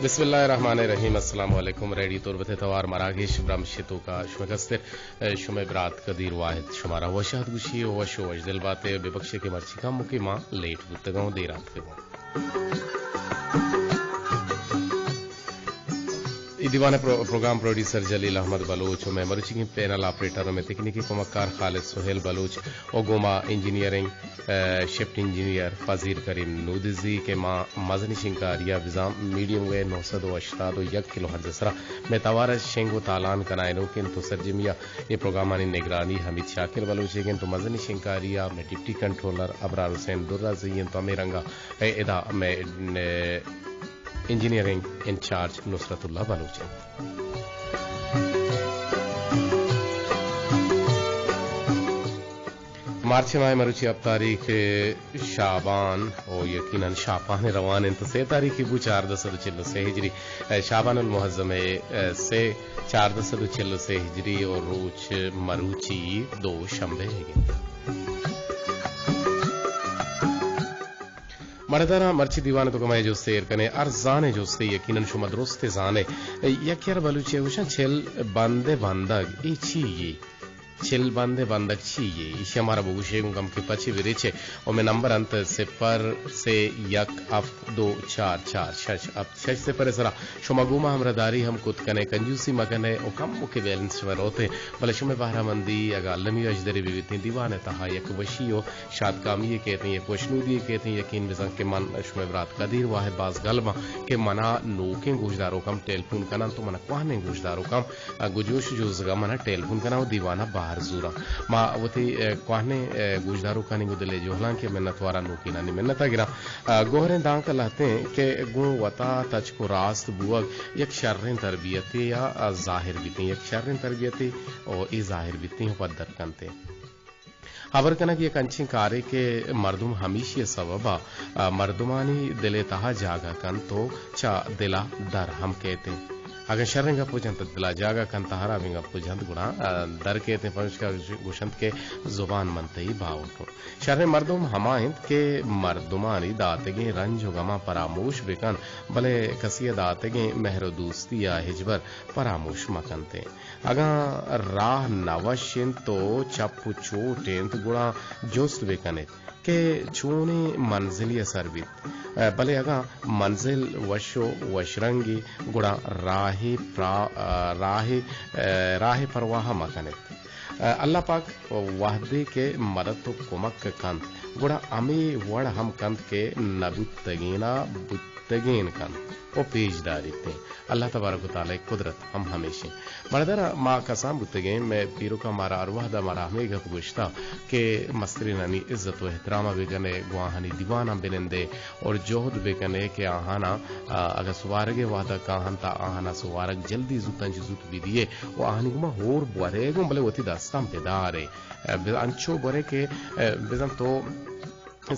بسم اللہ الرحمن الرحیم۔ السلام علیکم۔ ریڈیو تربت ءِ توار مراگش برمش ءِ توکا شمئے کستر، شمئے برات قدیر واحد شمارا وش آتک گوشی ءُ وش ءُ وشدل بات ئے۔ ببخشے کہ مرچی کمکے ما لیٹ بوتگاں ءُ دیر آتکگاں۔ اے دیوان ءِ پرو-، پروگرام پروڈیوسر جلیل احمد بلوچ ءُ مئے مروچیگیں پینل آپریٹر ءُ مئے تکنیکی کمکار خالد سہیل بلوچ ءُ گوں ما انجینئرنگ، ءَ، شفٹ انجینئر فضیل کریم نودزی کہ ما مزنی شنکاری ءَ بزاں میڈیم ویو نو سد ءُ ہشتاد ءُ یک کلو ہرٹز ءِ سرا مئے توار ءَ شنگ ءُ تالان کنائینوک انت ءُ سرجمی ءَ اے پروگرامانی نگرانی حمید شاکر بلوچ ئیگ انت ءُ مزنی شنکاری ءَ مئے ڈپٹی کنٹرولر ابرار حسین درازئی انت ءُ ہمے رنگ ءَ ادا مئے، ن-، انجینئرنگ انچارج نصرت اللہ بلوچ انت۔ مارچ ءِ ماہ ءِ مروچی ہپت تاریخ شعبان ءُ یقیناً شاپان ءِ روان انت۔ سے تاریخی بو چاردہ سد ءُ چل ءُ سے ہجری، شعبان المعظم ءِ سے، چاردہ سد ءُ چل ءُ سے ہجری ءُ روچ مروچی دو شنبے ئیگ انت۔ مڑداراں، مرچی دیوان ءِ توکا مئے جستے ایر کنیں، ہر زانے جستے یقیناً شما درست زانے۔ یک یار بلوچی ءَ گوشاں چل بند ءِ بندگ، اے چی یے؟ چل بند ءِ بندگ چی یے؟ ایشی ءَ مارا بگوشے گوں کمکے پچے بریچے۔ ءُ مئے نمبر انت صفر سے یک ہفت دو چار چار شش ہفت شش صفر ءِ سرا شما گوں ما ہمراہداری ہم کت کنے، کنجوسی مکنے ءُ کمکے بیلنس شمئے روتے، بلے شمئے بہرہ مندی اگاں المی ءُ اژدری بہ بیتیں، دیوان ءِ تہا یک وشی ءُ شاتکامی یے کیتیں، یک وشنودی یے کیتیں۔ یقین بزاں کہ من شمئے برات قدیر واحد باز گل باں کہ منا نوکیں گوشداروک ہم ٹیلیفون کننت ءُ منا کوہنیں گوشداروک ہم گوں جوش ءُ جوزگ ءَ منا ٹیلیفون کناں ءُ دیوان ءَ بہر زوراں۔ ما وتی، اے، کوہنیں، اے، گوشداروکانی گوں دل ءِ جہلانک ءِ منتوار آں، نوکینانی منت ءَ گراں۔ اے، گوہریں دانک ءَ لہتیں کہ گوں وتا تچک ءُ راست بوگ یک شریں تربیتے ءَ ظاہر بیتیں، یک شریں تربیتے ءُ اے ظاہر بیتیں ءُ پدر کنتیں۔ ہبر کنگ یک انچیں کارے کہ مردم ہمیشی ءِ سبب ءَ، آ، مردمانی دل ءِ تہا جاگہ کنت ءُ چہ دل ءَ در ہم کیت انت۔ اگاں شریں گپ ءُ جنت دل ءَ جاگہ کنت، ہرابیں گپ ءُ جنت گڑا، آ، در کیت انت۔ پمشکا گوش-، گوشنت کہ زبان من تئی باہوٹ اوں۔ شریں مردم ہما انت کہ مردمانی داتگیں رنج ءُ گماں پراموش بہ کنت، بلے کسی ءِ داتگیں مہر ءُ دوستی ءَ ہچبر پراموش مہ کنت انت۔ اگاں راہ نہ وش انت ءُ چپ ءُ چوٹ انت، گڑا جست بہ کن ات کہ چونیں منزلے ءَ سر بیت۔ بلے اگاں منزل وش ءُ وشرنگے، گڑا راہ ءِ پرا-، راہ ءِ، راہ ءِ پرواہ مہ کن ات۔ اللہ پاک وہدے کہ مدد ءُ کمک کنت، گڑا ہمے وڑ ہم کنت کہ نہ بوتگین ءَ بوت تگین کنت ءُ پیش داریت۔ اللہ تبارک و تعالی قدرت ہم ہمیش انت۔ مڑداراں، ما کسان بوتگیں، مئے پیرکاں مارا ہر وہدا مارا ہمے گپ گوشتا کہ مسترینانی عزت و احترام ءَ بکنے، گوں آہانی دیواناں بنندے اور جہد بکنے کہ آہانا، آ، اگہ سوارگے وہدا کاہن تا آہانا سوارگ جلدی زوتاں چہ زوت بدیے و آہانی گوما ہور بورے گوں بلے وتی دستاں بدارے۔ آ، ب-، انچو بورے کہ، آ، بزاں تو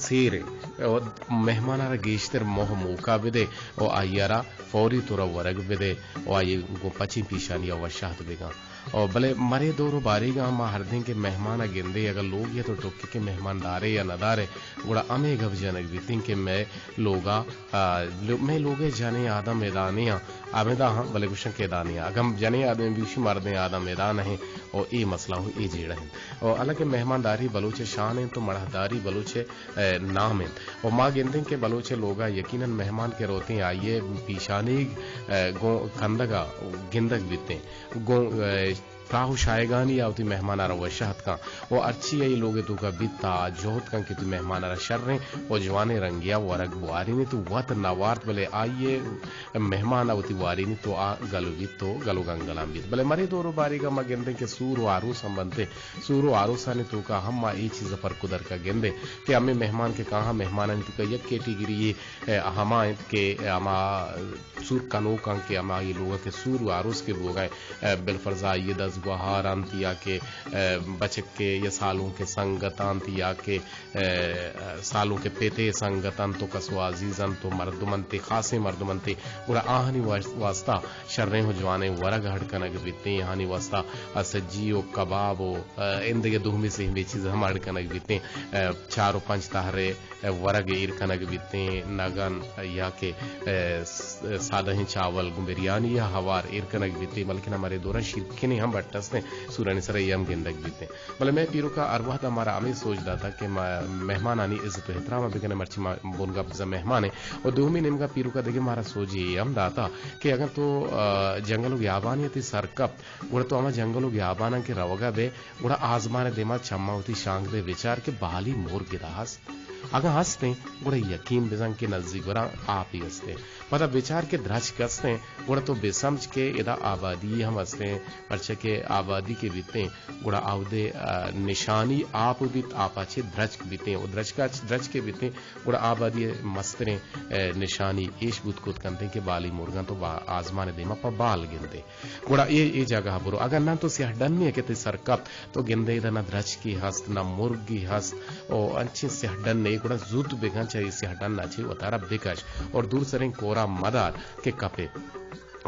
سیر ءُ مہمان ءَ را گیشتر موہ موقع بدے ءُ آئی ءَ را فوری طور ءَ ورگ بدے ءُ آئی ءَ گوں پچیں پیشانی ءَ وشاہت بکن۔ ءُ بلے مرے دور ءُ باریگ ءَ ما ہردیں کہ مہمان ءَ گندے، اگاں لوگے ءَ تو ٹکے کہ مہماندارے یا ندارے، گڑا ہمے گپ جنگ بیتیں کہ مئے لوگ ءَ، آ، لو-، مئے لوگ ءِ جنیں آدم ادا نہ آں، ہمدا آں، بلے گوشن کہ ادا نہ آں۔ اگاں جنیں آدمے بیشی مردیں آدم ادا نہ ایں ءُ اے مسئلہ ءُ اے جیڑہ انت۔ ءُ حالانکہ مہمانداری بلوچ ءِ شان انت ءُ مڑاہداری بلوچ ءِ، اے، نام انت۔ ءُ ما گندیں کہ بلوچ ءِ لوگ ءَ یقیناً مہمان کہ روتیں آئی ءِ پیشانیگ، اے، گوں کندگ ءَ گندگ بیتیں۔ گوں، اے، پراہ ءُ شایگانی ءَ وتی مہمان ءَ را وش اتک کن ءُ ہرچی آئی لوگ ءِ توکا بیت آ جہد کن کہ وتی مہمان ءَ را شریں ءُ جوانیں رنگے ءَ ورگ بوارینیت ءُ وت نہ وارت، بلے آئی ءِ مہمان ءَ وتی وارینیت ءُ آ گل بیت ءُ گل ءُ گنگلاں بیت۔ بلے مرے دور ءُ باریگ ءَ ما گندیں کہ سور ءُ آروس ہم بنت۔ سور ءُ آروسانی توکا ہم ما اے چیز ءَ پرک ءُ درک ءَ گندیں کہ ہمے مہمان کہ کاہاں، مہمانانی توکا یک کیٹیگری یے، اے، ہما انت کہ ہما سور کنوکاں کہ ہما اے لوگ ءَ کہ سور ءُ آروس کہ بوگ ءَ انت، اے، بالفرض آئی ءِ دز گوہار انت یا کہ، ء، بچکے یا سالونکے سنگت انت یا کہ، ء، سالونکے پتے سنگت انت و کس و عزیز انت و مردم انت، خاصیں مردم انت، گڑا آہانی واس-، واسطہ شریں و جوانیں ورگ اڈ کنگ بیتیں، آہانی واسطہ، ء، سجی و کباب و، ء، ایندگہ دومی سیمی چیز ہم اڈ کنگ بیتیں، ء، چار و پنچ تہرے ورگ ایر کنگ بیتیں، نگن یا کہ، ء، س-، سادہیں چاول گوں بریانی یا ہوار ایر کنگ بیتیں، بلکن ہمارے دوراں شیرکنیں ہم بٹ استیں، سورانی سرا اے ہم گندگ بیتیں۔ بلے مئے پیروکا ہر وہدا مارا ہمے سوج داتا کہ ما مہمانانی عزت و احترام بکنیں، مرچی ما بنگپ بزاں مہمانیں۔ و دومی نیمگا پیروکا دگہ مارا سوج اے ہم داتا کہ اگاں تو، ء، جنگل و گیابانی تئی سر کپت، گڑا تو ہما جنگل و گیاباناں کہ روگا بئے، گڑا آزمان ء دیما چماں وتی شانک دے، بچار کہ بالی مرگ ادا ہست۔ اگاں ہستیں، گڑا یقین بزن کہ نزیک گورا آپے ہستیں۔ پدا بچار کہ درچک ہستیں، گڑا تو بسمجھ کہ ادا آبادی ہم ہستیں، پرچہ کہ آبادی کہ بیتیں، گڑا اودے، ء، نشانی آپ بیت، آپا چہ درچک بیتیں، و درچکا چہ، درچکے بیتیں، گڑا آبادی ء مستریں، ء، نشانی ایش بوت کت کنتیں کہ بالی مرگاں تو با-، آزمان ء دیما پہ بال گندے۔ گڑا اے، اے جاگہ ء برو۔ اگاں ناں تو سیاہ ڈنے کہ تئی سر کپت، تو گندے ادا نہ درچکے ہست، نہ مرگے ہست، او انچیں سیاہ ڈنے، گڑا زوت بکن چہ اے سیاہ ڈن ء چہ وتارا بکش اور دور سریں کورا مدار کہ کپے۔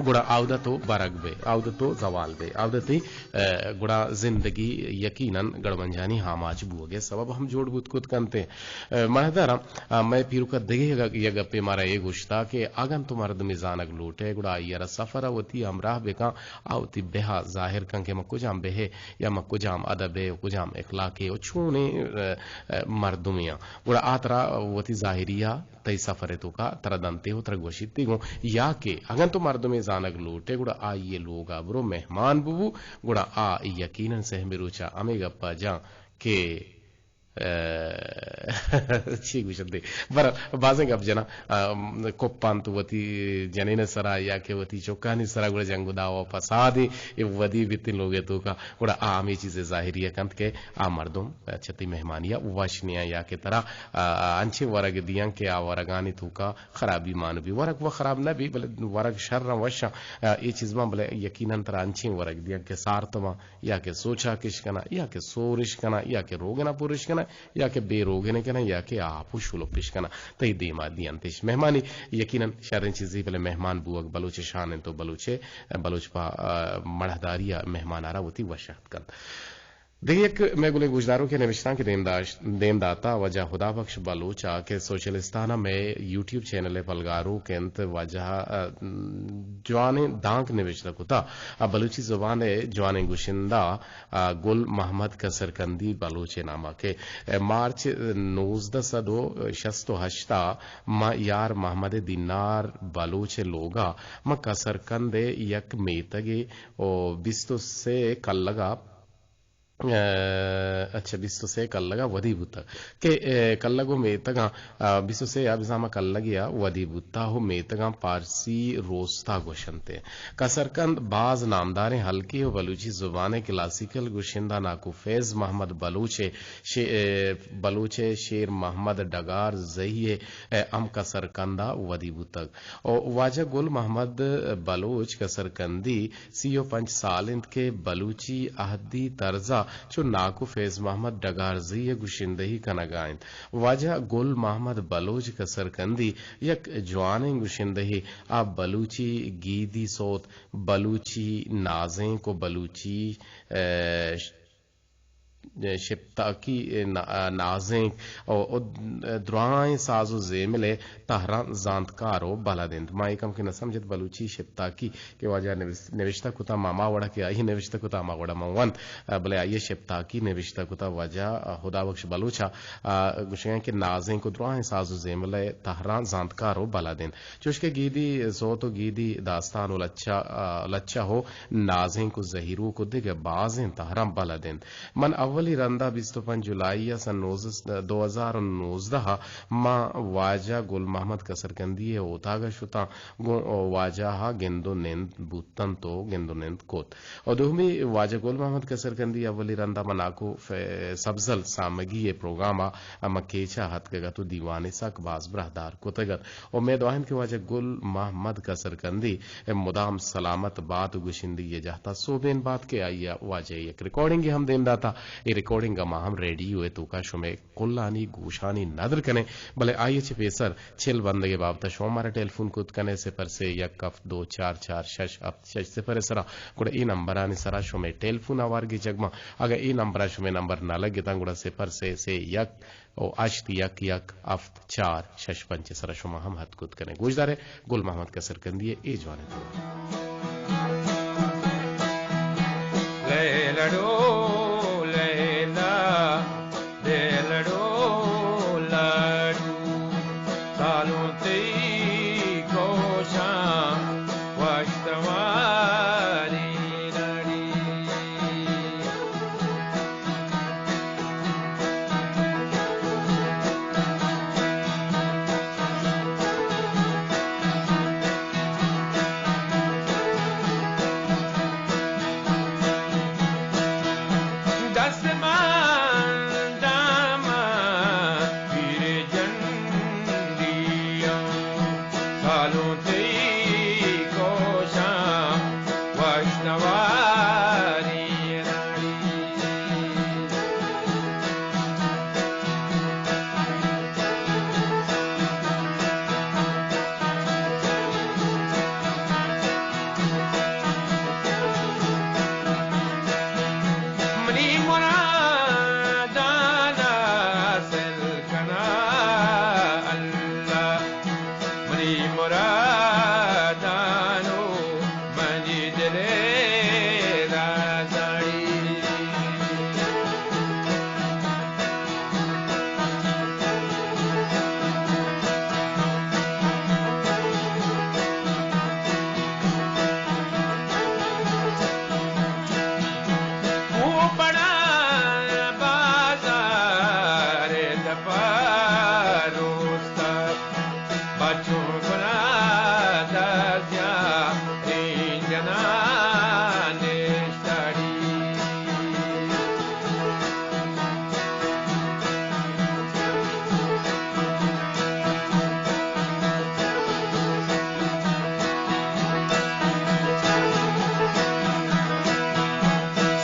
گڑا آودا تو برگ بے، آودا تو زوال بے، آودا تئی، ء، گڑا زندگی یقیناً گڑبنجانی آماچ بوگ ء سبب ہم جوڑ بوت کت کنت۔ ء، مڑداراں، ء، مئے پیروکا دگہ یک، یک گپے مارا اے گوشتا کہ اگن تو مردمے زانگ لوٹے، گڑا آئی ء را سفر ء وتی ہمراہ بکن، آ وتی بہ ء ظاہر کن کہ من کجام بہ ء یا من کجام ادب ء و کجام اخلاق ء و چونیں، ء، ء، مردمے آں۔ گڑا آ ترا وتی ظاہری ء تئی سفر ء توکا ترا دنتے و ترا گوشیت گوں، یا کہ اگن تو مردمے زانگ لوٹے، گڑا آئی ء لوگ ء برو، مہمان ببو، گڑا آ یقیناً سہمے روچ ء ہمے گپ ء جاں کہ ء، چی گوشت دے؟ بہرحال، بازیں گپ جناں، ء، کپان تو وتی جنین ء سرا یا کہ وتی چکانی سرا گڑا جنگ و دعوا و فسادے اے ودی بیتیں لوگ ء توکا، گڑا آ ہمے چیز ء ظاہری ء کنت کہ آ مردم چہ تئی مہمانی ء وش نیاں یا کہ ترا، ء، انچیں ورگ دیاں کہ آ ورگانی توکا خرابی مان بی۔ ورگ و خراب نہ بی، بلے ورگ شر ء وش ء، ء، اے چیز مان، بلے یقیناً ترا انچیں ورگ دیاں کہ سارت مان یا کہ سوچاکش کناں، یا کہ سورش کناں، یا کہ روگنا پرش کناں، یا کہ بے روگنے کناں، یا کہ آپ و شلپش کناں، تئی دیما دینتش۔ مہمانی یقیناً شریں چیزے، بلے مہمان بوگ بلوچ شان انت و بلوچ، بلوچ پہ، ء، مڑہداری ء مہمان ء را وتی وش ات کنت۔ دگہ یک مئے گلیں گوشداروکے نوشتانکے دیم داشت، دیم داتا واجہ ہدا بخش بلوچ ء کہ سوشلستان ء مئے یوٹیوب چینل ء پلگاروک انت، واجہ ء جوانیں دانک نوشتہ کتا۔ ء بلوچی زبان ء جوانیں گشندہ ء گل محمد کسرکندی بلوچ ء نام ء کہ مارچ نوزدہ سد و شست و ہشت ء ما یار محمد دینار بلوچ ء لوگ ء ما کسرکند ء یک میتگے و بیست و سے کلگ ء ء، اچھا، بیست و سے کلگ ء ودی بوتگ کہ، ء، کلگ و میتگاں، ء، بیست و سے ء بزاں ما کلگے ء ودی بوتا و میتگاں پارسی روستا گوشنت۔ کسرکند باز نامداریں ہلکے و بلوچی زبان ء کلاسیکل گوشندہ ناکو فیض محمد بلوچ ء شے-، ء، بلوچ ء شیر محمد ڈگار زئی ء ہم کسرکند ء ودی بوتگ۔ و واجہ گل محمد بلوچ کسرکندی سی و پنچ سال انت کہ بلوچی اہدی طرزا چو ناکو فیض محمد ڈگارزئی ء گشندہی کنگا انت۔ واجہ گل محمد بلوچ کسرکندی یک جوانیں گشندہے، آ بلوچی گیدی سوت، بلوچی نازینک و بلوچی، ء، شپتاکی نا-، نازینک و، و دراہیں ساز و زیمل ء تہراں زانتکار و بلد انت۔ ما اے کم کہ نہ سمجھت بلوچی شپتاکی کہ واجہ نویس-، نوشتہ کتا ما ہما وڑا کہ آئی نوشتہ کتا ہما وڑا ما ونت، بلے آئی شپتاکی نوشتہ کتا واجہ ہدا بخش بلوچ ء، گوشگاں کہ نازینک و دراہیں ساز و زیمل ء تہراں زانتکار و بلد انت۔ چوشکہ گیدی سوت و گیدی داستان و لچہ، لچہ و نازینک و زہیروک و دگہ بازیں تہراں بلد انت۔ من اولی رندا بیست و پنچ جولائی ء سن نوزدہ، دو ہزار و نوزدہ ء ما واجہ گل محمد کسرکندی ء اوتاگ ء شتاں، گوں واجہ ء گند و نند بوتنت و گند و نند کت۔ و دومی واجہ گل محمد کسرکندی اولی رندا ما ناکو ف-، سبزل سامگی ء پروگرام ء ہما کیچ ء اتکگ ات و دیوانے سک باز براہدار کتگ ات۔ امید واہند کہ واجہ گل محمد کسرکندی مدام سلامت بات و گشندگی ء جہتا سوبین بات کہ آئی ء واجہ ء یک ریکارڈنگے ہم دیم داتا۔ اے ریکارڈنگ ء ما ہم ریڈیو ء توکا شمئے کلانی گوشانی ندر کنیں، بلے آئی ء چہ پیسر چل بندگ ء بابت ء شما مارا ٹیلیفون کت کنئے، صفر سے یک ہفت دو چار چار شش ہفت شش صفر ء سرا، گڑا اے نمبرانی سرا شمئے ٹیلیفون آوارگی جگ باں۔ اگاں اے نمبر ء شمئے نمبر نہ لگتاں، گڑا صفر سے سے یک و ہشت یک یک ہفت چار شش پنچ ء سرا شما ہم ہت کت کنئے۔ گوشدارئے گل محمد کسرکندی ء اے جوانیں تران۔ لیلڑو، لیلا، لیلڑو، لاڑو، سالوں تئی کوشاں وشتواری نڑی۔ دست من دامن پیر جنڈیاں، سالوں تئی کوشاں وشنواری ناڑی۔ منی مرادانا سل کنا اللہ، منی مرادانو منی دلے رازانی۔ او پڑا بازار دپا روستا، بچوں گناہ دزیا این جنان نشتاڑی۔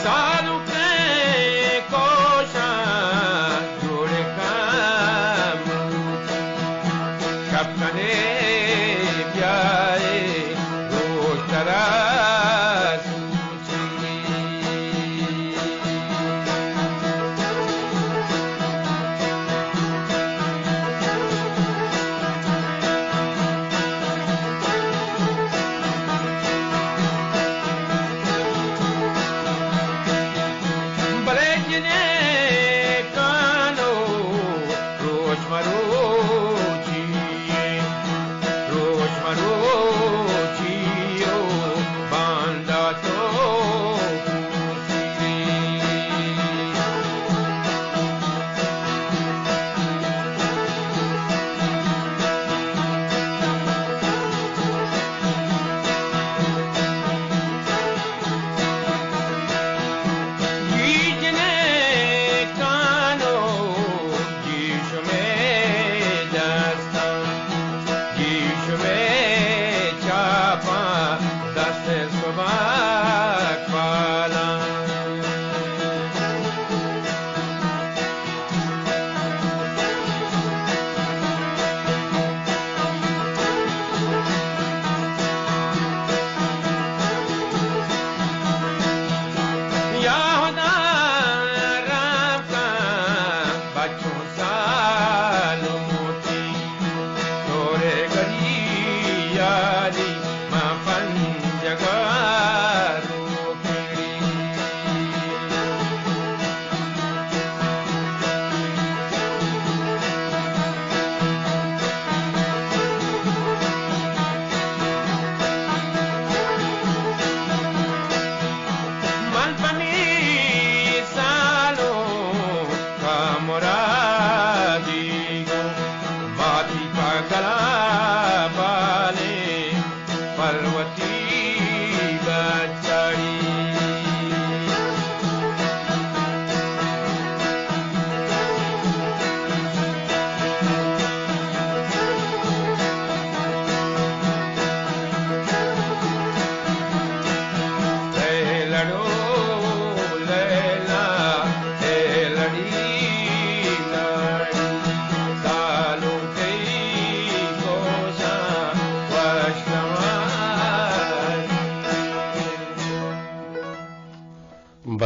سالوں تئی کوشاں جوڑ کن، شپ کنے بیائے روچ ترا سوچی۔ بلے جنکانو روچ مروچی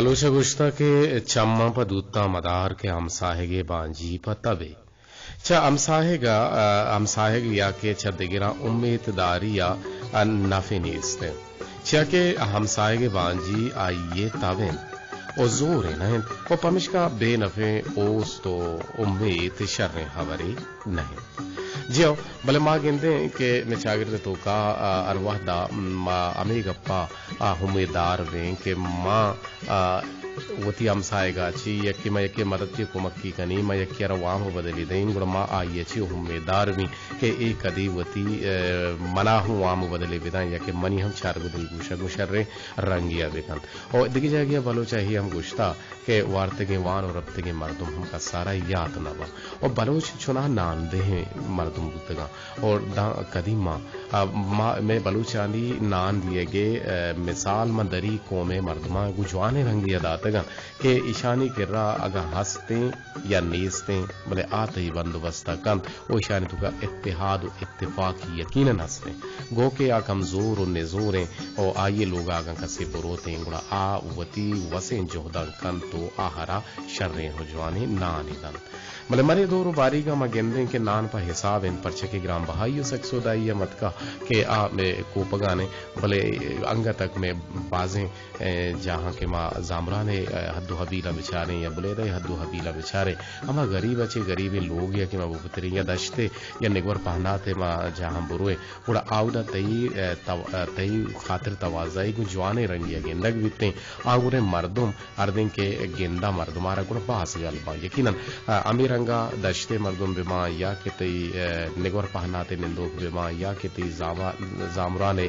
بلوچ ءَ گوشتہ کہ چماں پہ دوتاں مدار کہ ہمساہگے بانجی پہ تبے۔ چہ ہمساہگ ءَ، ءَ، ہمساہگ یا کہ چہ دگراں امیت داری ءَ، ءَ، نفے نیست انت، چیا کہ ہمساہگ ءِ بانجی آئی ءِ تب انت ءُ زورے نہ انت ءُ پمشکا بے نفیں اوست ءُ امیت شریں ہبرے نہ انت۔ جی ہو، بلے ما گندیں کہ مئے چاگرد ءِ توکا، ءَ، ہر وہدا ما ہمے گپا، ءَ، امیت دار بیں کہ ما ءَ، وتی ہمساہگ ءَ چہ یکے، ما یکے مدد ءُ کمکی کنیں، ما یکے ءَ را وام ءُ بدلے دئیں، گڑا ما آئی ءَ چہ امیتدار بیں کہ اے کدی وتی، ءَ، منا ہوں وام ءُ بدلے بدنت یا کہ منی ہم چارگ ءُ دلگوش ءَ گوں شریں رنگے ءَ بکنت۔ ءُ دگہ جاگہے ءَ بلوچ ءَ اے ہم گوشتہ کہ وارتگیں وان ءُ رپتگیں مردم ہم کسارا یات نہ باں ءُ بلوچ چنا نان دہیں مردم بوتگاں۔ اور داں قدیماں، آ، ما، مئے بلوچانی نان دیگ ءِ، آ، مثال ما دری قوم ءِ مردماں گوں جوانیں رنگے ءَ داتگ انت کہ ایشانی کرا اگاں ہستیں یا نیستیں، بلے آ تئی بندوبست ءَ کنت ءُ ایشانی توکا اتحاد ءُ اتفاق یقیناً ہستیں۔ گو کہ آ کمزور ءُ نزوریں ءُ آئی ءِ لوگ ءَ اگاں کسے بروتیں، گڑا آ وتی وسیں جہداں کنت ءُ آہرا شریں ءُ جوانیں نانے دنت۔ بلے مرے دور ءُ باریگ ءَ ما گندیں کہ نان پہ حساب انت، پرچا کہ گران بہائی ءُ سک سودائی ءَ متکا کہ آ مئے کوپگان انت، بلے انگت ءَ مئے بازیں، اے، جاہاں کہ ما زامران ءِ، اے، حد ءُ حبیل ءَ بچاریں یا بلیدہ ءِ حد ءُ حبیل ءَ بچاریں، ہما غریب ءَ چہ غریبیں لوگے ءَ کہ ما بپتریں یا دشت ءِ یا نگور پہنات ءِ ما جاہاں برویں، گڑا آودا تئی، اے، تو-، اے، تئی خاطر توازائی گوں جوانیں رنگے ءَ گندگ بیتیں۔ آنگریں مردم ہردیں کہ گنداں مردمارا گڑا باز گل باں۔ یقیناً، آ، ہمے رنگا دشتے مردم بہ باں یا کہ تئی، آ، نگور پہناتے نندوک بہ باں یا کہ تئی زاما-، زامرانے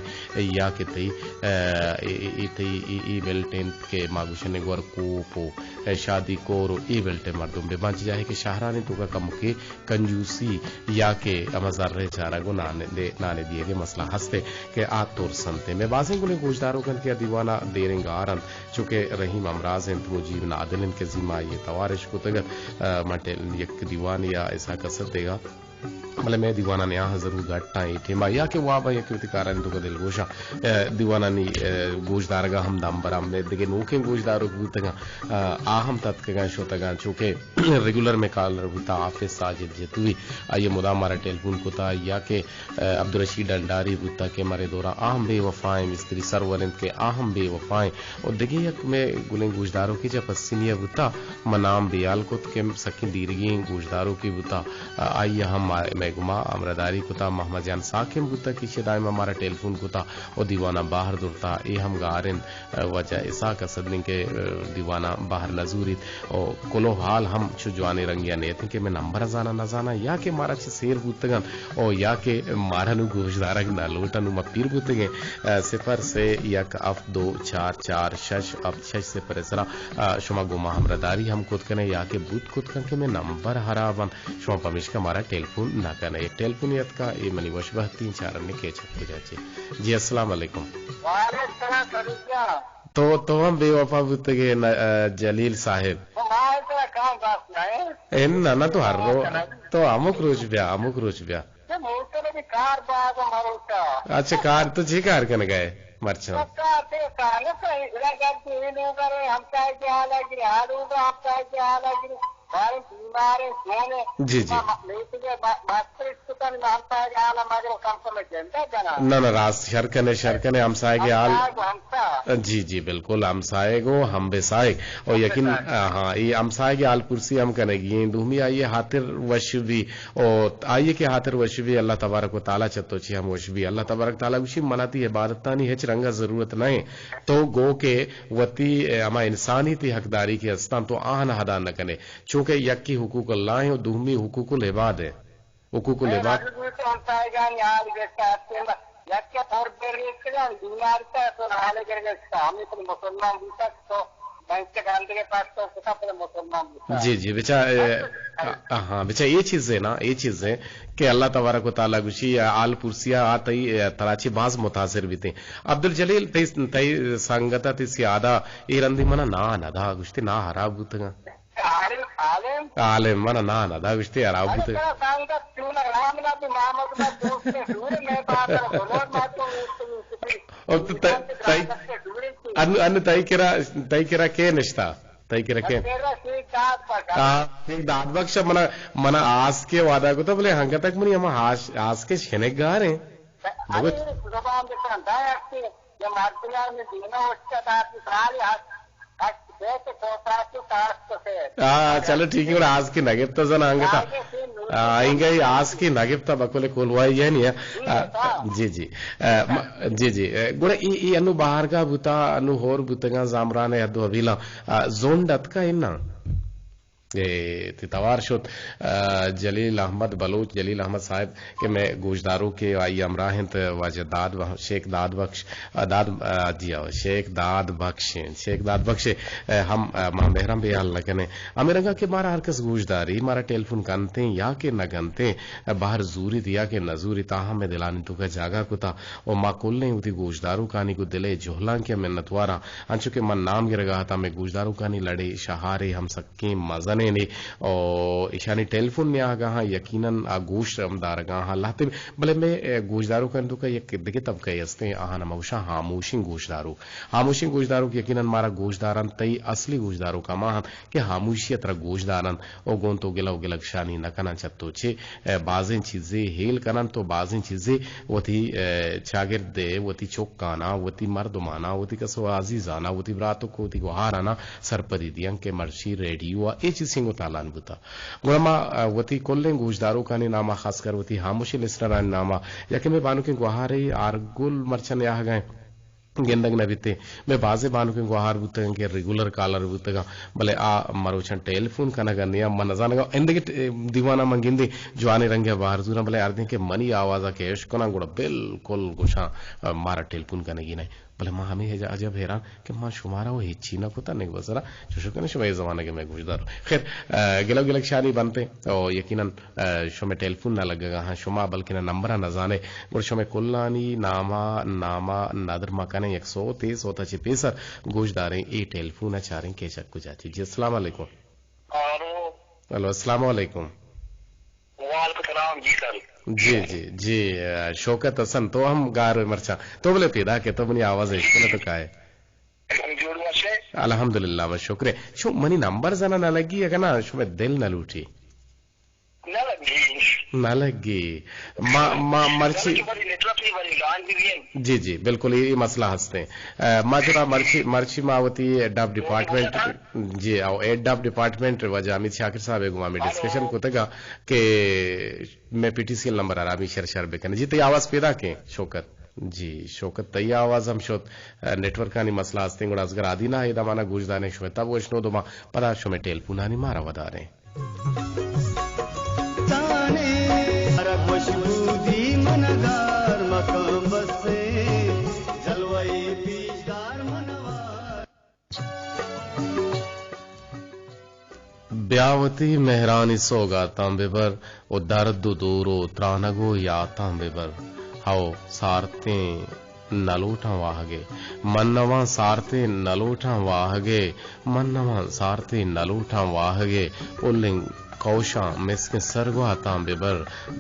یا کہ تئی، آ، اے، اے، اے تئی اے، اے بیلٹ انت کہ ما گوشن نگور کوپ و، آ، شادی کور و اے بیلٹ مردم بہ باں۔ چہ جاہے کہ شہرانی توکا کمکے کنجوسی یا کہ ہما زر ءِ چارگ و نان دے-، نان دیگ ءِ مسئلہ ہست کہ آ ترس انت۔ مئے بازیں گلیں گوشداروک انت کہ آ دیوان ءَ دیریں گار انت، چو کہ رحیم ہمراز انت، مجیب نادل انت کہ زی ما آئی ءِ توار اش کتگ ات، آ، ما ٹیل-، یک دیوانے یا اسحاق اسد دیگا، بلے مئے دیوانانی آہاں ضرور گٹ آں اے ٹیم ءَ، یا کہ واب ءَ یا کہ وتی کارانی توکا دلگوش آں، آ، دیوانانی، آ، گوشدارگ ءَ ہم دمبر آں۔ مئے دگہ نوکیں گوشداروک بوتگ آں، آ، آ ہم تتکگ آں شتگ آں، چو کہ ریگولر مئے کالر بوتا حافظ ساجد جتوئی، آئی ءَ مدام مارا ٹیلیفون کتا، یا کہ، آ، عبدالرشید ڈنڈاری بوتا کہ مرے دورا آ ہم بے وفائیں مستری سرور انت کہ آ ہم بے وفائیں۔ و دگہ یک مئے گلیں گوشداروکے چہ پسنی ءَ بوتا، من نام بیال کت کہ سکیں دیرگیں گوشداروکے بوتا، آ، آئی ءَ ہم ما-، مئے گما ہمراہداری کتا، محمد جان ساکم بوتا کہ ایشی ءَ دائم مارا ٹیلیفون کتا و دیوان ءَ بہر درتا، اے ہم گار انت۔ وجہ اسحاق اسد نیں کہ، آ، دیوان ءَ بہر نہ زوریت و کلوہ حال ہم چو جوانیں رنگے ءَ نیتیں کہ مئے نمبر ءَ زاناں نہ زاناں یا کہ مارا چہ سیر بوتگ انت و یا کہ مارا نوں گوشدارگ نہ لوٹاں، نوں ما پیر بوتگیں۔ آ، صفر سے یک ہفت دو چار چار شش ہفت شش صفر ءِ سرا، آ، شما گوں ما ہمراہداری ہم کت کن ئے یا کہ بوت کت کن کہ مئے نمبر ہراب انت، شما پمیشکا مارا ٹیلیفون نہ کن ئے۔ یک ٹیلیفونے اتکا، اے منی وش بہتی انت، چارن ئے کیچ ات کجا چے۔ جی، السلام علیکم۔ وعلیکم السلام، سلیم جان۔ تو، تو ہم بے وفا بوتگ ئے نا، آ، جلیل صاحب۔ تو ما اتنا کام بات نہیں۔ اے نہ، نہ، تو ہر رو-، تو ہمک روچ بیا، ہمک روچ بیا۔ کہ موٹر بھی کار باز مروتا۔ اچھا، کار تو چی کار کنگا ئے مرچاں؟ تو کار تے کار نہ صحیح، اگر تو یہ لوگ ہیں، ہم چاہے کہ حال ہے کہ حال ہوگا، ہم چاہے کہ حال ہے کہ بارے بیمار ہیں، کون ہے؟ جی، جی۔ ما-، ما-، تو کہ ما-، ماسٹر اس کو کن ہم چاہے کہ حال ہمارے کم سے کم زندہ بنا۔ نہ، نہ، راست شر کنے، شر کنے، ہمسائے کے حال۔ ہمسائے کو ہمسا۔ جی، جی، بالکل، ہمسائے کو ہم بسائے۔ اور ہم یقین، بسائے۔ ہاں، یہ ہمسائے کے حال پرسی ہم کنے گی، دومی آئیے خاطر وش بھی او آئی ءِ کہ ہاتر وش بی، اللہ تبارک و تعالی چہ تو چی ہم وش بی۔ اللہ تبارک و تعالی گوشی، منا تئی عبادتانی ہچ رنگ ءَ ضرورت نہ ایں۔ تو گو کہ وتی، اے، ہما انسانی تئی حقداری کہ استاں، تو آہاں ادا نہ کنے۔ چونکہ یکے حقوق اللہ ایں و دومی حقوق العباد ایں۔ حقوق العباد۔ یک پر بریتگاں، بیمار تا تو حال گرگستا، ہمیں تو مسلمان بوتا تو بینک کے گندگے پاس تو کتا پر مسلمان بوتا۔ جی، جی، بچا، اے، ہاں، بچا، یہ چیز ہے نا، یہ چیز ہے کہ اللہ تبارک و تعالی گوشی، آل پرسیا آ تئی، اے، ترا چی باز متاثر بیتے۔ عبدالجلیل، تئی، تئی سنگتا، تئی سیادا، اے رندی منا نا ندا گوشتے، نا خراب بوتگا۔ عالم، عالم۔ عالم، منا نا ندا گوشتے، خراب بوتے۔ ترا سنگت چون رام نبی محمد ما دوست دور میں بات بلور ما تو او ت-، ت-، تئی، ان، ان تئی کرا، تئی کرا کے نشتا؟ تئی کرا کے؟ میرا شیخ داد بخش۔ آ، شیخ داد بخش منا، منا آس کے وعدہ کو تھا، بلے ہنگا تک منی ہما آس، آس کے شنک گار ہیں۔ ارے، بگوت۔ زبان بکن، دا ہستی، یہ مردیار میں دینا اس کا دات سال ہست، ہست بیت کوتا تو تاس تو سے۔ آ، چلو ٹھیک ہے، گڑا آس کے نگپتا زنا ہنگا تھا۔ آ، انگا یہ آس کے نگپتا بکل کولوائی یہ نہیں ہے۔ آ، جی، جی۔ ء، م-، جی، جی۔ ء، گڑا اے، اے انو بہارگاہ بوتا، انو ہور بوتگاں زامران ء حد و حویلاں، ء، زونڈ اتکا اناں؟ اے، تئی توار شت، ء، جلیل احمد بلوچ، جلیل احمد صاحب کہ مئے گوشداروکے آئی ہمراہ انت، واجہ داد و-، شیخ داد بخش، ء، داد، ء، جی ہاں، شیخ داد بخش انت، شیخ داد بخش ء ہم، ء، ما مہرم بے حال نہ کنیں۔ ہمے رنگا کہ مارا ہر کس گوشداری، مارا ٹیلیفون کنتیں یا کہ نہ کنتیں، بہر زوریت یا کہ نہ زوریت، آہاں مئے دلانی توکا جاگہ کتا و ما کلیں وتی گوشداروکانی گوں دل ء جہلانکے ء منتواراں، انچو کہ من نام گرگا اتاں، مئے گوشداروکانی لڑے شہارے ہم سکیں مزنینے و ایشانی ٹیلیفون نیاہگا ہاں، یقیناً آ گوش ہم دارگا ہاں لہتے، بلے مئے گوشداروکانی توکا یک دگہ طبقہ ہستیں، آہاں ہم گوشاں ہاموشیں گوشداروک۔ ہاموشیں گوشداروک یقیناً مارا گوشدارنت، تئی اصلی گوشداروک ہما انت کہ ہاموشی ء ترا گوش دارنت و گوں تو گلہ و گلگشانی نہ کننت چہ تو چے، ء، بازیں چیزے ہیل کننت و بازیں چیزے وتی، ء، چاگرد ء، وتی چکاناں، وتی مردماناں، وتی کس و عزیزاناں، وتی براتک و وتی گوہاراناں سرپدی دیاں کہ مرچی ریڈیو ء اے چیز سنگ و تالان بوتا۔ گڑا ما، ء، وتی کلیں گوشداروکانی ناما، خاص کر وتی ہاموشیں لسنرانی ناما، یکے مئے بانکیں گوہارے آرگل مرچاں نیاہگا انت۔ گندگ نہ بیتیں۔ مئے بازیں بانکیں گوہار بوتگاں کہ ریگولر کالر بوتگاں، بلے آ مروچاں ٹیلیفون کنگ ء نیاں، من نزانگاں، ایندگہ ٹ-، دیواناں من گندیں جوانیں رنگے ء بہر زوراں، بلے ہردیں کہ منی آواز ء کہ اش کناں گڑا بالکل گوشاں، ء، مارا ٹیلیفون کنگی نہ انت۔ بلے ما ہمے عج-، عجب حیران کہ ما شمارا و ہچی نہ کتا، نگبہ سرا چوشو کنیں شما اے زمانگ ء مئے گوشدار۔ خیر، ء، گلو گلگ شانی بنتیں، او یقیناً ء، شمئے ٹیلیفون نہ لگگا ہاں، شما بلکنا نمبر ء نہ زانے، گڑا شمئے کلانی ناما، ناما ندر ما کنیں یک سوتے، سوتا چہ پیسر گوش داریں، اے ٹیلیفون ء چاریں کیچک کجا چی۔ جی، السلام علیکم۔ الو۔ الو، السلام علیکم۔ وعلیکم السلام جی سر۔ جی، جی، جی، ء، شوکت حسن، تو ہم گار ئے مرچاں۔ تو بلے پیدا کہ تو منی آواز اشکنے تو کائے۔ جوڑ وش ئے؟ الحمدللہ، بس شکر ئے۔ شو منی نمبر زنا نہ لگی، اگہ نا شمئے دل نہ لوٹی۔ نہ لگی۔ نہ لگی۔ ما، ما مرچی۔ نہ لگی، بڑی نیٹورک نہیں، بڑی لان بھی ہے۔ جی، جی، بالکل، یہ، یہ مسئلہ ہستے ہیں۔ ء، ما چرا مرچی، مرچی ما وتی ایڈ آف ڈپارٹمنٹ، جی، او ایڈ آف ڈپارٹمنٹ واجہ حمید شاکر صاحب ء گوں ہمیں ڈسکشن کتگا کہ میں پی ٹی سی ایل نمبر آرامی شر شر بکنے۔ جی، تئی آواز پیدا کیں، شوکت۔ جی، شوکت، تئی آواز ہم شت۔ ء، نیٹورکانی مسئلہ ہستیں، گڑا ازگر آدینہ اے دمانا گوش داریں، شمئے تب وشنود ما پدا شمئے ٹیلیفونانی مارا وداریں۔ تانے، مرگ وش بودی منگار مکان بسے، جلوہ پیشدار منوار۔ بیا وتی مہرانی سوگاتاں ببر و درد و دور و ترانگ و یاتاں ببر۔ ہئو، سارتیں نہ لوٹاں واہگے۔ من نواں سارتیں نہ لوٹاں واہگے۔ من نواں سارتیں نہ لوٹاں واہگے۔ پلیں کوشاں مسکیں سرگواتاں ببر۔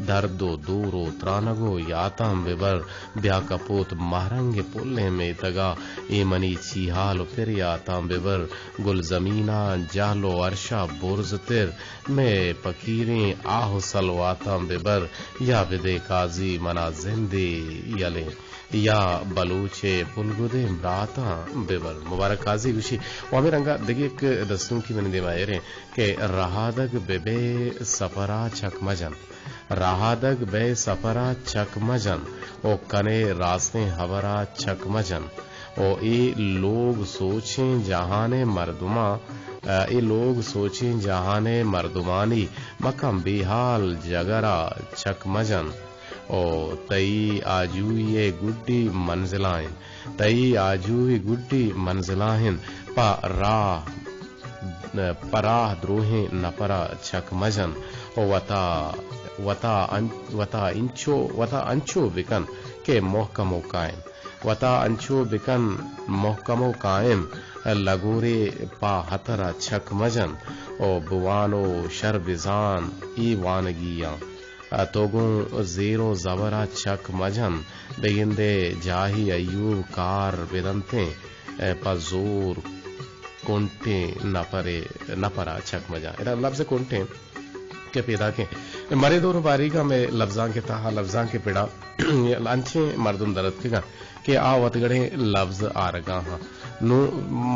درد و دور و ترانگ و یاتاں ببر۔ بیا کپوت مہرنگ پلیں میتگا۔ اے منی چیہال و پریاتاں ببر۔ گلزمیناں جہل و عرشا برزتر، مئے پکیریں آہ و سلواتاں ببر، یا بدے قاضی منا زندے یلیں، یا بلوچ ء پلگدیں براتاں ببر۔ مبارک قاضی گوشی، و ہمے رنگا دگہ یک دستونکی منی دیما ایریں کہ رہادگ ببے سفرا چک مجن۔ رہادگ بئے سپرا چک مجن و کنے راستیں ہبرا چک مجن و اے لوگ سوچیں جہانئے مردماں، اے لوگ سوچیں جہانئے مردمانی مکن بیہال جگرا چک مجن و تئی آجوئیئے گڈی منزلائیں، تئی آجوئی گڈی منزلائیں پہ راہ پہ راہ دروہیں نپرا چک مجن و وتا، وتا ان-، وتا انچو، وتا انچو بکن کہ محکم و قائم۔ وتا انچو بکن محکم و قائم، لگورے پہ ہترا چک مجن و بوان و شر بزان ای وانگیاں۔ تو گوں زیر و زبرا چک مجن، بگندے جاہی ایوب کار بدنتیں۔ ء پہ زور کنٹیں نپرے، نپرا چک مجاں۔ ادا لبز کنٹیں کہ پیداکیں۔ مرے دور و باریگا مئے لبزانک ء تہا لبزانک ء پڑا انچیں مردم در اتکگاں کہ آ وتگڑیں لبز آرگا ہاں۔ نوں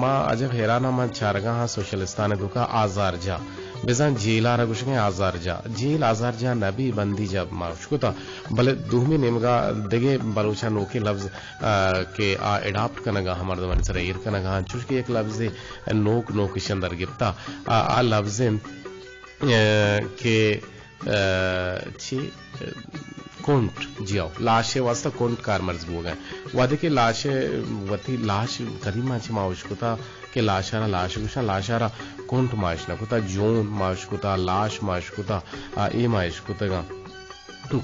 ما عجب حیران ہاں، من چارگا ہاں سوشلستان ء توکا آزارجاہ، بزاں جیل ء را گوشگیں آزارجاہ، جیل آزارجاہ نہ بی، بندی جاہ ما اشکتا، بلے دومی نیمگا دگہ بلوچ ء نوکیں لبز، آ، کہ آ اڈاپٹ کنگا ہاں، مردمانی سرا ایر کنگا ہاں، چوش کہ یک لبزے نوک نوک اشاں در گپتا، آ، آ لبز انت، آ، کہ، آ، چی، آ، کنٹ، جی ہو، لاش ء واسطہ کنٹ کارمرز بوگا انت۔ وہدے کہ لاش ء وتی لاش قدیما چہ ما اشکتا کہ لاش ء را لاش گوشاں، لاش ء را کنٹ ما اش نہ کتا، جون ما اش کتا، لاش ما اش کتا، آ، اے ما اش کتگاں۔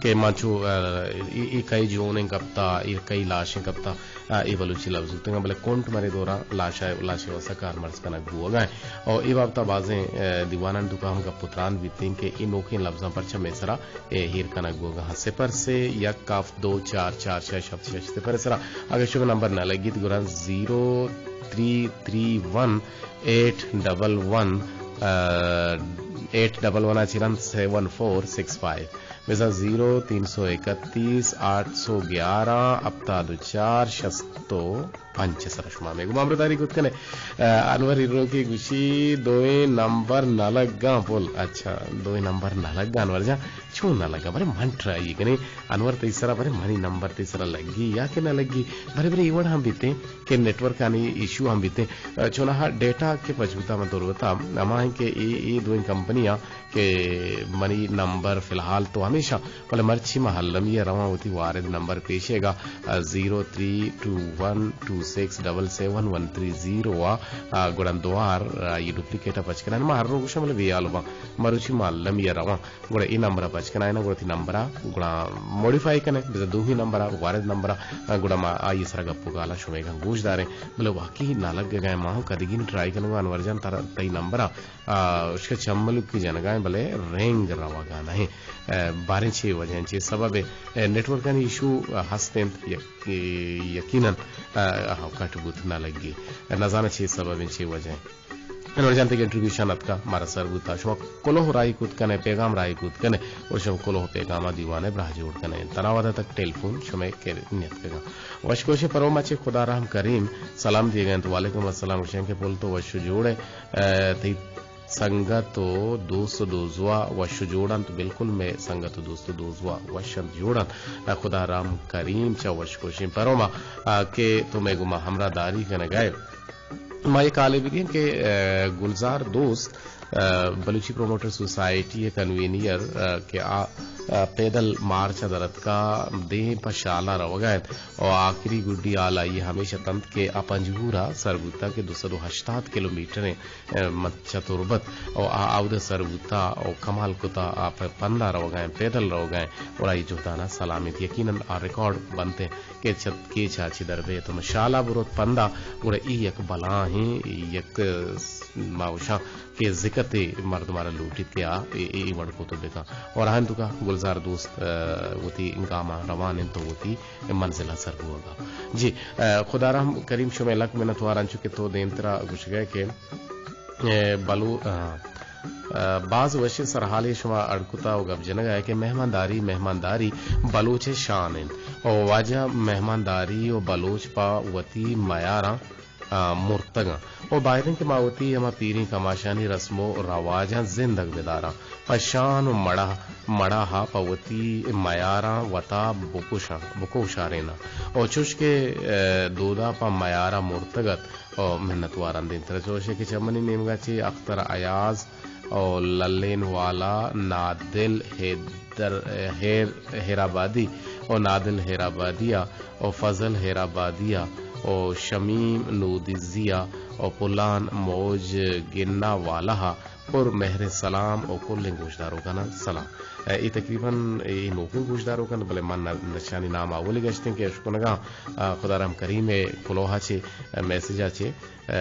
کہ ما چو، آ، اے، اے کئی جونیں کپتا، اے کئی لاشیں کپتا، آ، اے بلوچی لبز بوتگاں، بلے کنٹ مرے دورا لاشا، لاشے واسطہ کارمرز کنگ بوگا انت۔ او اے بابتا بازیں، آ، دیوانانی توکا ہم گپ و تران بیتیں کہ اے نوکیں لبزاں پرچا مئے سرا، اے، ہیر کنگ بوگا ہاں۔ صفر سے یک ہفت دو چار چار شش ہفت شش صفر سرا۔ اگر شما نمبر نہ لگیت گڑا زیرو تھری تھری ون ایٹ ڈبل ون، آ، ایٹ ڈبل ون ء چہ رند سیون فور سکس فائیو۔ بزاں زیرو تین سو اکتیس آٹھ سو گیارہ ہپتاد و چار شست و پنچ ء سرا شما مئے گوما ہمراہداری کت کنے۔ آ، انور ہیروکی گوشی دوئیں نمبر نہ لگاں پل۔ اچھا، دوئیں نمبر نہ لگاں انور جان، چون نہ لگاں؟ بلے من ٹرائی کنیں۔ انور تئی سرا، بلے منی نمبر تئی سرا لگی یا کہ نہ لگی؟ بلے بلے اے وڑ ہم بیتیں کہ نیٹ ورک آنی ایشو ہم بیتیں۔ آ، چوناہا ڈیٹا کہ پچ بوتا من تربتا ہما ہیں کہ اے، اے دوئیں کمپنیاں کہ منی نمبر فی الحال تو ہمیشاں، بلے مرچی ما المی ء رواں وتی وارد نمبر پیشیگا، آ، زیرو تھری ٹو ون ٹو سکس ڈبل سیون ون تھری زیرو ء، آ، گڑا دوار، آ، اے ڈپلیکیٹ ء پچ کناں۔ ما ہر روگشاں بلے بے حال باں۔ مروچی ما المی ء رواں، گڑا اے نمبر ء پچ کنائیناں، گڑا وتی نمبر ء گڑا موڈیفائی کنیں، بزاں دومی نمبر ء وارد نمبر ء، آ، گڑا ما آئی سرا گپ و گالاں شمئیگاں گوش داریں۔ بلے واقعی نہ لگگا، ما ہوں کدیگین ٹرائی کنگا انور جان ترا، تئی نمبر ء آ، اشکا چم ملوکی جنگا ایں، بلے رنگ روگا نہ ایں۔ آ، باریں چے وجہ ایں، چے سبب ایں؟ آ، نیٹ ورکانی ایشو، آ، ہست انت، یک-، یقیناً، آ، آ، کٹ بوت نہ لگی۔ آ، نزاناں چے سبب ایں، چے وجہ ایں۔ انور جان تئی کنٹریبیوشن اتکا، مارا سر بوتا۔ شما کلوہ راہی کت کنے، پیغام راہی کت کنے، اور شما کلوہ پیغاما دیوانے براہ جوڑ کنے۔ تنا ودا تک ٹیلیفون شمے کے نیتکگا۔ وش گوشیں پروما چے خدا رحم کریم سلام دیگا انت۔ وعلیکم السلام، گوشیں کہ پل تو وش جوڑ ئے۔ آ، تئی سنگت و دوست و دوزواہ وش و جوڑ انت؟ بلکل، مئے سنگت و دوست و دوزواہ وش انت، جوڑ انت۔ خدا رحم کریم چہ وش گوشیں پروما، آ، کہ تو مئے گوما ہمراہ داری کنگائے۔ ما اے کالے بگیں کہ، آ، گلزار دوست، آ، بلوچی پروموٹر سوسائٹی ء کنوینئر، آ، کہ آ، آ، پیدل مارچ ء درتکا دیم پہ شالا روگا انت و آخری گڈی حال آئی ہمیش اتنت کہ آ پنجگور ء سر بوتا کہ دو سد و ہشتاد کلومیٹریں ء، من چہ تربت و آ اود ء سر بوتا و کمال کتا، آ پہ پندا روگا ایں، پیدل روگا ایں، گڑا اے جہدانا سلام انت۔ یقیناً آ ریکارڈ بنت کہ چہ کیچ ء چہ در بیت و شالا بروت پندا، گڑا اے یک بلاہیں، یک ما گوشاں کہ ذکتے مردمارا لوٹیت کہ آ اے، اے، اے وڑ کت بکن۔ اور آہن توکا گلزار دوست، ء، وتی گاما روان انت و وتی منزلا سر بوگا۔ جی، ء، خدا رحم کریم شمئے لک منتوار، انچو کہ تو دیمترا گوشگئے کہ، ء، بلو-، ء، ء، باز وشیں سرحالے شما اڈ کتا و گپ جنگا ئے کہ مہمانداری، مہمانداری بلوچ شان انت و واجہ مہمانداری و بلوچ پہ وتی میاراں، ء، مرتگاں و باید انت کہ ما وتی ہما پیریں کماشانی رسم و رواجاں زندگ بداراں۔ پہ شان و مڑاہ، مڑاہا پہ وتی میاراں وتا بکشاں، بکوشاریناں۔ و چوش کہ، ء، دودا پہ میارا مرتگ ات و منتواراں۔ دیمترا چوشے کہ چہ منی نیمگا چہ اختر ایاز و للین والا، نادل حیدر، حیر-، حیرآبادی و نادل حیرآبادیا و فضل حیرآبادیا و شمیم نودزیا و پلان موج گنا والاہا پر مہریں سلام و کلیں گوشداروکانا سلام۔ اے تقریباً اے نوکیں گوشداروک انت، بلے من نشانی نام اولی گشتیں کہ اشکنگاں، آ، خدا رحم کریم ء کلوہا چے، آ، میسجا چے، آ،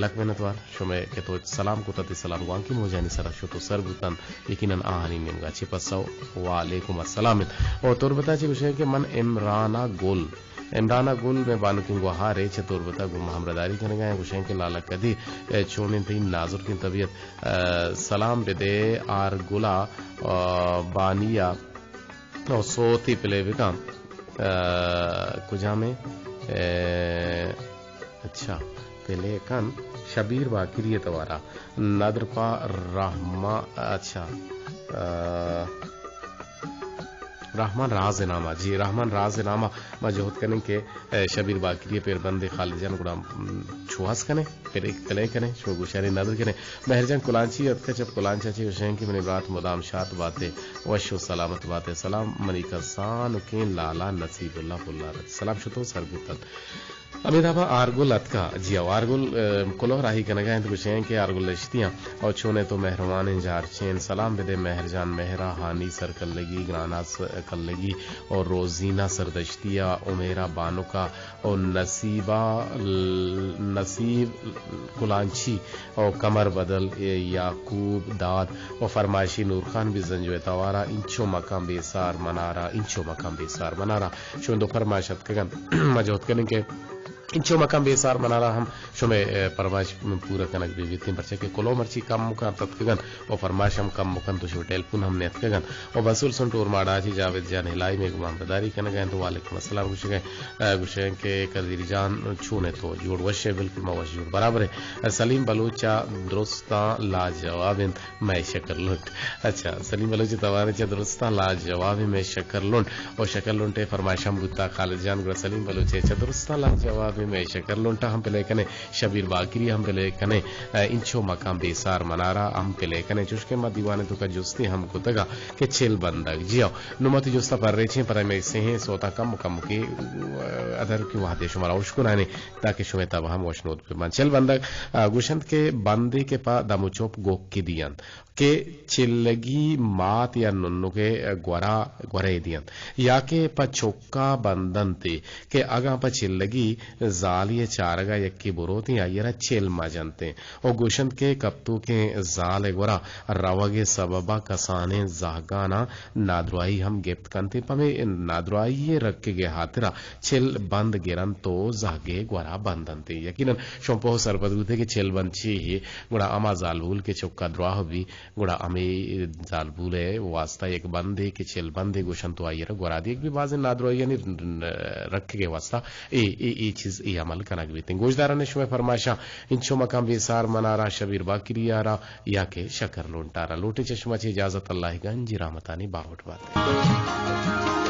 لک منتوار شمئے کہ تو سلام کتا، تئی سلام گوانکی موجانی سرا شت و سر بوتن، یقیناً آہانی نیمگا چے پسو وعلیکم السلام انت۔ و تربتا چے گوشے کہ من عمرانا گل عمرانہ گل مئے بانکیں گوہارے چہ تربت ءَ گوں ما ہمراہداری کنگ ءَ ایں، گوشیں کہ لالا کدی، اے، چونیں تئی نازرکیں طبیعت، اے، سلام بدے آر گل ءَ، اے، بانی ءَ، او سوتی پلے بکن، اے، کجامیں، اے، اچھا، پلے کن شبیر باقری ءِ توار ءَ ندر پہ رحمان، اچھا، اے، رحمان راز نامہ، جی، رحمان راز نامہ، ما جہد کنیں کہ، اے، شبیر باقری ءِ پیر بندے خالد جان گڑا، م، چوہاز کنیں، پھر ایک پلے کنیں، شما گوشانی ندر کنیں۔ مہر جان کلانچی اتکہ چہ کلانچا چہ گوشیں کہ منی برات مدام شات باتے، وش و سلامت باتے۔ سلام منی کسانکیں لالا نصیب اللہ پلار ات۔ سلام شتو سر بوتن۔ ہمے دابا آرگل اتکا، جی او آرگل، ام، کلوہ راہی کنگا انت، گوشیں کہ آرگل دشتیاں او چونے تو مہروانیں جارچین، سلام بدے مہر جان مہرا، ہانی سرکلگی، گراناز کلگی او روزینہ سردشتیا، عمیرا بانکا او نصیبا ل-، نصیب کلانچی او کمر بدل، اے، یعقوب داد او فرمائشی نورخان بزنجو ءِ توارا، انچو مکان بے سار منارا، انچو مکان بے سار منارا۔ شمئے دو فرمائش اتکگ انت۔ ما جہد کنیں کہ انچو مکان بے سار منارا ہم شمئے، اے، فرمائش پورا کنگ بہ بیتیں، پرچا کہ کلو مرچی کم مکان اتکگ انت و فرمائش ہم کم مکان تو شمئے ٹیلیفون ہم نیتکگ انت۔ و بسول سنٹ اورماڑا چہ جاوید جان ہلائی مئے گوما ہمراہداری کنگ ءَ انت و وعلیکم السلام گوشگ ءَ، اے، گوشگ ءَ کہ قدیر جان چون ئے تو؟ جوڑ وش ئے؟ بالکل ما وش جوڑ برابر ایں۔ سلیم بلوچ ءَ درستاں لاجواب انت۔ مئے شکر لنٹ۔ اچھا، سلیم بلوچ ءِ توار ءَ چہ درستاں لاجواب ایں مئے شکر لنٹ۔ او شکر لنٹ ءِ فرمائش ہم بوتا خالد جان، گڑا سلیم بلوچ ءِ چہ درستاں لاجواب ایں مئے شکر لنٹ ءَ ہم پلے کنیں، شبیر باقری ہم پلے کنیں، اے، انچو مکان بے سار منارا ہم پلے کنیں۔ چوش کہ ما دیوان ءِ توکا جستے ہم کتگا کہ چل بندگ۔ جی ہو، نوں ما وتی جستا پریچیں، پدا مئے سہیں سوتاں کم کم کہ، اے، ادر کہ وہدے شمارا اشکنانیں تاکہ شمئے تب ہم وشنود بہ بنت۔ چل بندگ، اے، گوشنت کہ بندے کہ پہ دم و چپ گوکی دینت۔ کہ چلگی مات یا ننکے گورا، گورے دینت، یا کہ پہ چکا بندنتے کہ اگاں پہ چلگی زالی چارگا یکے بروتیں، آئی را چل مجنتیں۔ و گوشنت کہ کپتوکیں زال گورا روگ سببا کسانیں زہگانا نادراہی ہم گپت کنتیں۔ پمے نادراہی رکگے ہاترا چل بند گرنت و زہگے گورا بندنتیں۔ یقیناً شما پوہ سرپد بوتے کہ چل بند چی ہے، گڑا ہما زالبول کہ چکا دراہ بی، گڑا ہمے زالبول ءِ واسطہ یک بندے کہ چل بندے گوشنت و آئی را گورا دیگ بی، بازیں نادراہیانی رکگ ءِ واسطہ اے، اے، اے چیز، اے عمل کنگ بیتیں۔ گوشداران شمئے فرمائشاں انچو مکان بے سار منارا، شبیر باقری آرا یا کہ شکر لونٹارا۔ لوٹیں چہ شما چہ اجازت، اللہ گنجی رحمتانی باہوٹ بات۔